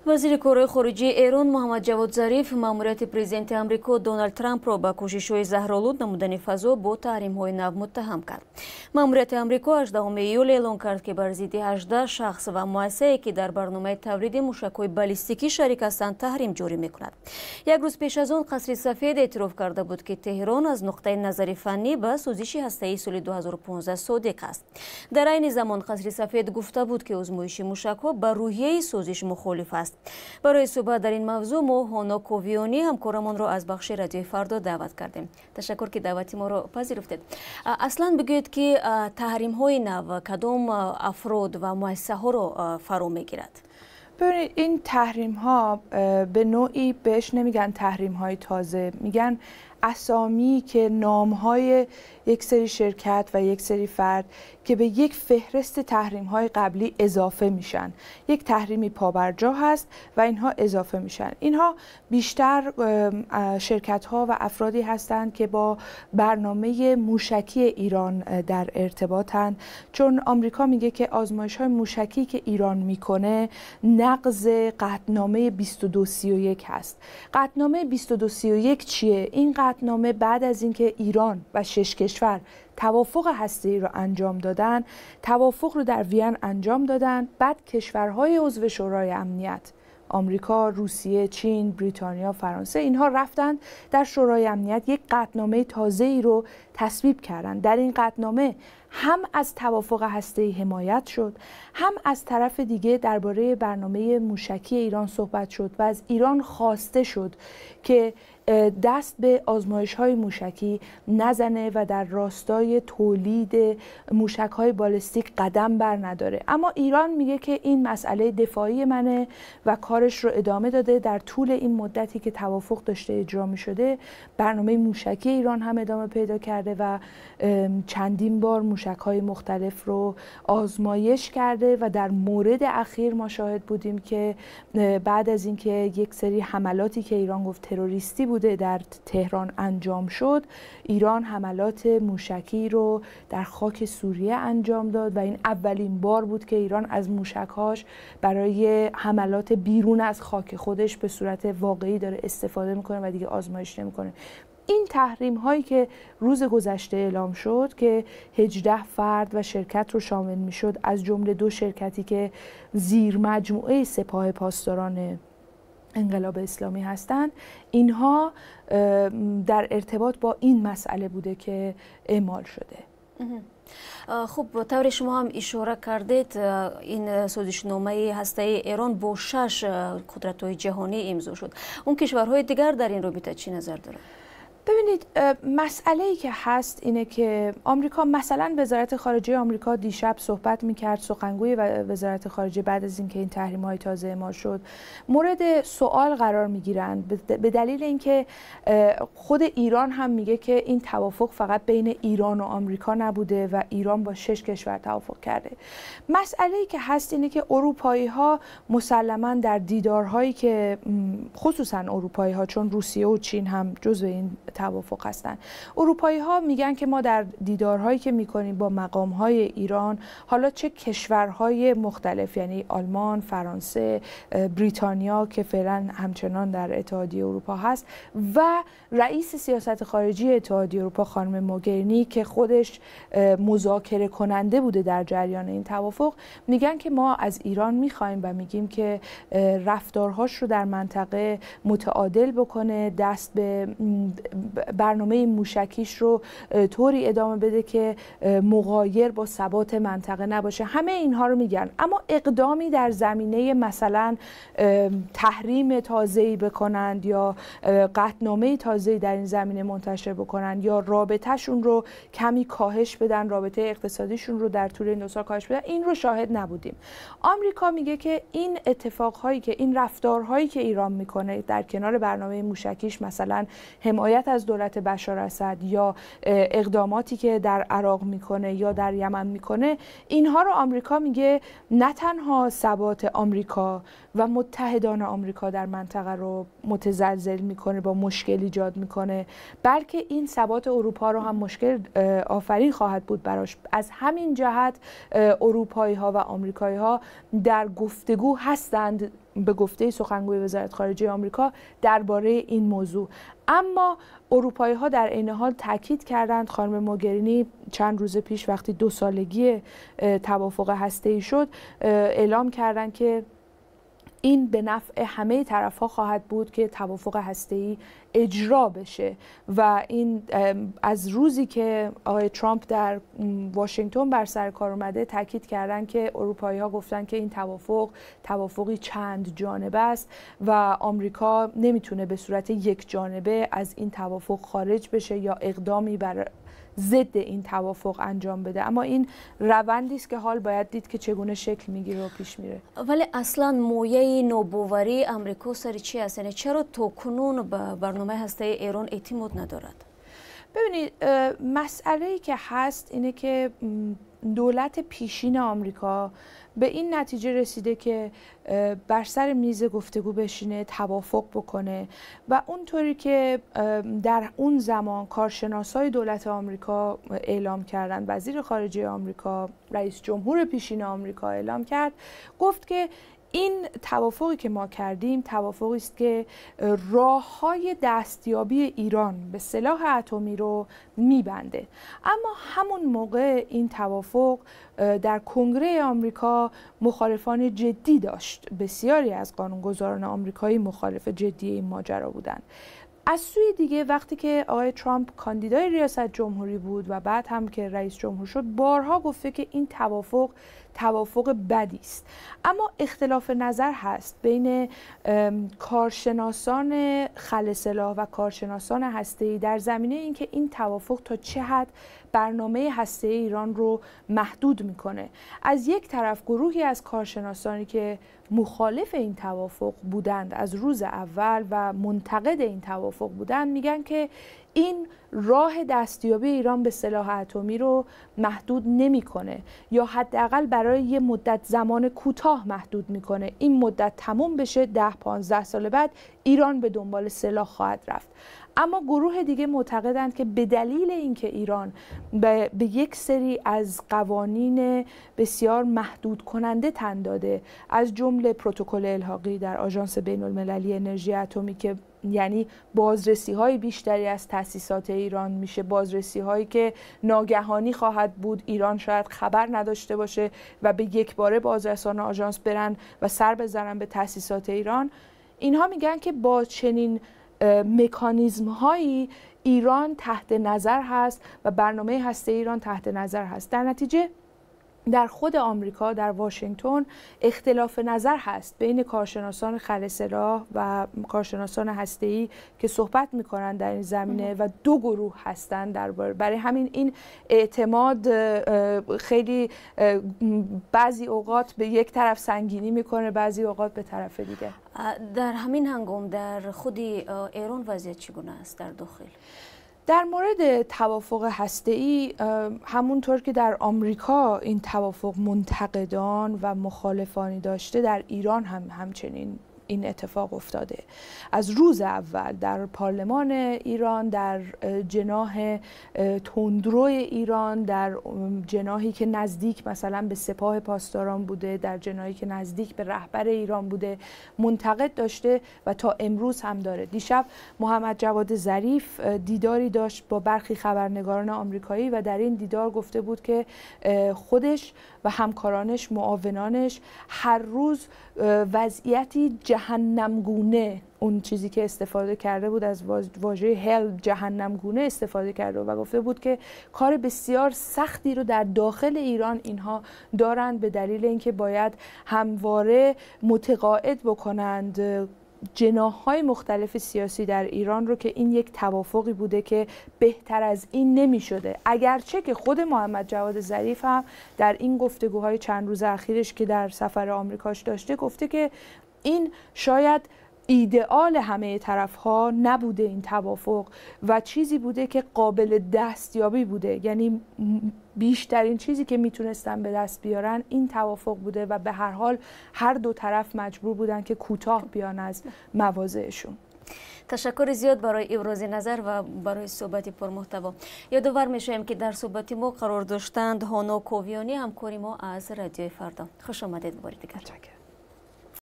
Вазири корҳои хориҷии Эрон Муҳаммад Ҷавод Зариф маъмурияти президенти Амрико Доналд Трампро ба кӯшишҳои заҳролуд намудани фазо бо таҳримҳои нав муттаҳам кард. Маъмурияти Амрико 18 июл эълон кард, ки бар зидди 18 шахс ва муассисае, ки дар барномаи тавлиди мушакҳои баллистикӣ шарик ҳастанд, таҳрим ҷорӣ мекунад. Як рӯз пеш аз он Қасри Сафед эътироф карда буд, ки Теҳрон аз нуқтаи назари фаннӣ ба созиши ҳастаии соли 2015 содиқ аст. Дар айни замон Қасри Сафед гуфта буд, ки озмоиши мушакҳо ба рӯҳияи созиш мухолиф аст. Барои суҳбат дар ин мавзӯъ мо Ҳоно Ковиёнӣ, ҳамкорамонро аз бахши Радиои Фардо даъват кардем. Ташаккур, ки даъвати моро пазируфтед. Аслан бигӯед, ки таҳримҳои нав кадом афрод ва муассисаҳоро фаро мегирад? ببینید، این تحریم ها به نوعی بهش نمیگن تحریم های تازه، میگن اسامی که نام های یک سری شرکت و یک سری فرد که به یک فهرست تحریم های قبلی اضافه میشن. یک تحریمی پابرجا هست و اینها اضافه میشن. اینها بیشتر شرکت ها و افرادی هستند که با برنامه موشکی ایران در ارتباطن، چون آمریکا میگه که آزمایش های موشکی که ایران میکنه نقض قطعنامه 2231 هست. قطعنامه 2231 چیه؟ این قطعنامه بعد از اینکه ایران و شش کشور توافق هسته‌ای رو انجام دادن، توافق رو در وین انجام دادن، بعد کشورهای عضو شورای امنیت، آمریکا، روسیه، چین، بریتانیا، فرانسه، اینها رفتن در شورای امنیت یک قطعنامه تازه‌ای رو تصویب کردن. در این قطعنامه هم از توافق هسته‌ای حمایت شد، هم از طرف دیگه درباره برنامه موشکی ایران صحبت شد و از ایران خواسته شد که دست به آزمایش های موشکی نزنه و در راستای تولید موشک های بالستیک قدم بر نداره. اما ایران میگه که این مسئله دفاعی منه و کارش رو ادامه داده. در طول این مدتی که توافق داشته اجرا می شده، برنامه موشکی ایران هم ادامه پیدا کرده و چندین بار موشک های مختلف رو آزمایش کرده و در مورد اخیر ما شاهد بودیم که بعد از اینکه یک سری حملاتی که ایران گفت تروریستی بوده در تهران انجام شد، ایران حملات موشکی رو در خاک سوریه انجام داد و این اولین بار بود که ایران از موشک‌هاش برای حملات بیرون از خاک خودش به صورت واقعی داره استفاده میکنه و دیگه آزمایش نمیکنه. این تحریم هایی که روز گذشته اعلام شد که 18 فرد و شرکت رو شامل میشد، از جمله دو شرکتی که زیر مجموعه سپاه پاسداران انقلاب اسلامی هستند، اینها در ارتباط با این مسئله بوده که اعمال شده. Хуб, тавре шумо ҳам ишора кардед, ин созишномаи ҳастаи Эрон бо шаш қудратҳои ҷаҳонӣ имзо шуд. Он кишварҳои дигар дар ин робита чӣ назар доранд? ببینید، مسئله ای که هست اینه که آمریکا، مثلا وزارت خارجه آمریکا دیشب صحبت میکرد، سخنگوی وزارت خارجه بعد از اینکه این تحریم های تازه اعمال شد مورد سوال قرار میگیرند، به دلیل اینکه خود ایران هم میگه که این توافق فقط بین ایران و آمریکا نبوده و ایران با شش کشور توافق کرده. مسئله ای که هست اینه که اروپایی ها مسلما در دیدارهایی که، خصوصا اروپایی ها، چون روسیه و چین هم جزو این توافق هستند، اروپایی ها میگن که ما در دیدارهایی که میکنیم با مقام های ایران، حالا چه کشورهای مختلف، یعنی آلمان، فرانسه، بریتانیا که فعلا همچنان در اتحادیه اروپا هست و رئیس سیاست خارجی اتحادیه اروپا خانم موگرینی که خودش مذاکره کننده بوده در جریان این توافق، میگن که ما از ایران میخوایم و میگیم که رفتارهاش رو در منطقه متعادل بکنه، دست به برنامه موشکیش رو طوری ادامه بده که مغایر با ثبات منطقه نباشه. همه اینها رو میگن، اما اقدامی در زمینه مثلا تحریم تازه‌ای بکنند یا قطعنامه تازه‌ای در این زمینه منتشر بکنند یا رابطه‌شون رو کمی کاهش بدن، رابطه اقتصادیشون رو در طول این 2 سال کاهش بدن، این رو شاهد نبودیم. آمریکا میگه که این اتفاقهایی که، این رفتارهایی که ایران میکنه در کنار برنامه موشکیش، مثلا حمایت از دولت بشار اسد یا اقداماتی که در عراق میکنه یا در یمن میکنه، اینها رو آمریکا میگه نه تنها ثبات آمریکا و متحدان آمریکا در منطقه رو متزلزل میکنه، با مشکل ایجاد میکنه، بلکه این ثبات اروپا رو هم مشکل آفرین خواهد بود براش. از همین جهت اروپایی ها و آمریکایی ها در گفتگو هستند. به گفته سخنگوی وزارت خارجه آمریکا درباره این موضوع. اما اروپایی ها در عین حال تاکید کردند. خانم موگرینی چند روز پیش وقتی 2 سالگی توافق هسته‌ای شد اعلام کردند که این به نفع همه طرف‌ها خواهد بود که توافق هسته‌ای اجرا بشه و این از روزی که آقای ترامپ در واشنگتن بر سر کار اومده تاکید کردن که اروپایی‌ها گفتن که این توافق توافقی چند جانبه است و آمریکا نمیتونه به صورت یک جانبه از این توافق خارج بشه یا اقدامی بر ضد این توافق انجام بده. اما این روندی است که حال باید دید که چگونه شکل میگیره و پیش میره. ولی اصلا مویه نوباوری آمریکا سر چی است؟ یعنی چرا تا کنون به برنامه هسته ایران اعتماد ندارد؟ ببینید، مسئله‌ای که هست اینه که دولت پیشین آمریکا به این نتیجه رسیده که بر سر میز گفتگو بشینه، توافق بکنه و اونطوری که در اون زمان کارشناسای دولت آمریکا اعلام کردن، وزیر خارجه آمریکا، رئیس جمهور پیشین آمریکا اعلام کرد، گفت که این توافقی که ما کردیم توافقی است که راه‌های دستیابی ایران به سلاح اتمی رو میبنده. اما همون موقع این توافق در کنگره آمریکا مخالفان جدی داشت. بسیاری از قانونگذاران آمریکایی مخالف جدی این ماجرا بودند. از سوی دیگه وقتی که آقای ترامپ کاندیدای ریاست جمهوری بود و بعد هم که رئیس جمهور شد، بارها گفته که این توافق توافق بدی است. اما اختلاف نظر هست بین کارشناسان خلع سلاح و کارشناسان هسته‌ای در زمینه اینکه این توافق تا چه حد برنامه هسته‌ای ایران رو محدود میکنه. از یک طرف گروهی از کارشناسانی که مخالف این توافق بودند از روز اول و منتقد این توافق بودند میگن که این راه دستیابی ایران به سلاح اتمی رو محدود نمیکنه یا حداقل برای یه مدت زمان کوتاه محدود میکنه. این مدت تموم بشه 10-15 سال بعد ایران به دنبال سلاح خواهد رفت. اما گروه دیگه معتقدند که به دلیل اینکه ایران به یک سری از قوانین بسیار محدود کننده تن داده، از جمله پروتکل الحاقی در آژانس بین‌المللی انرژی اتمی که یعنی بازرسی‌های بیشتری از تأسیسات ایران میشه، بازرسی‌هایی که ناگهانی خواهد بود، ایران شاید خبر نداشته باشه و به یک باره بازرسان آژانس برن و سر بزنن به تأسیسات ایران. اینها میگن که با چنین مکانیزم هایی ایران تحت نظر هست و برنامه هسته ایران تحت نظر هست. در نتیجه در خود آمریکا، در واشنگتن اختلاف نظر هست بین کارشناسان خلع سلاح و کارشناسان هسته‌ای که صحبت میکنن در این زمینه و دو گروه هستند برای همین این اعتماد خیلی بعضی اوقات به یک طرف سنگینی میکنه، بعضی اوقات به طرف دیگه. در همین هنگام در خود ایران وضعیت چگونه است در داخل؟ در مورد توافق هسته‌ای همونطور که در آمریکا این توافق منتقدان و مخالفانی داشته، در ایران هم همچنین این اتفاق افتاده. از روز اول در پارلمان ایران، در جناح تندروی ایران، در جناحی که نزدیک مثلا به سپاه پاسداران بوده، در جناحی که نزدیک به رهبر ایران بوده، منتقد داشته و تا امروز هم داره. دیشب محمد جواد ظریف دیداری داشت با برخی خبرنگاران آمریکایی و در این دیدار گفته بود که خودش و همکارانش، معاونانش، هر روز وضعیتی جهنمگونه، اون چیزی که استفاده کرده بود از واژه هل، جهنمگونه استفاده کرده و گفته بود که کار بسیار سختی رو در داخل ایران اینها دارند به دلیل اینکه باید همواره متقاعد بکنند جناح‌های مختلف سیاسی در ایران رو که این یک توافقی بوده که بهتر از این نمی‌شده. اگرچه که خود محمد جواد ظریف هم در این گفتگوهای چند روز اخیرش که در سفر آمریکاش داشته گفته که این شاید ایدئال همه طرف‌ها نبوده این توافق و چیزی بوده که قابل دستیابی بوده، یعنی بیشترین چیزی که میتونستن به دست بیارن این توافق بوده و به هر حال هر دو طرف مجبور بودن که کوتاه بیان از مواضعشون. تشکر زیاد برای ابراز نظر و برای صحبت پرمحتوا. یادآور میشویم که در صحبت ما قرار داشتند هانا کوویانی، همکار ما از رادیوی فردا. خوش آمدید بار دیگر.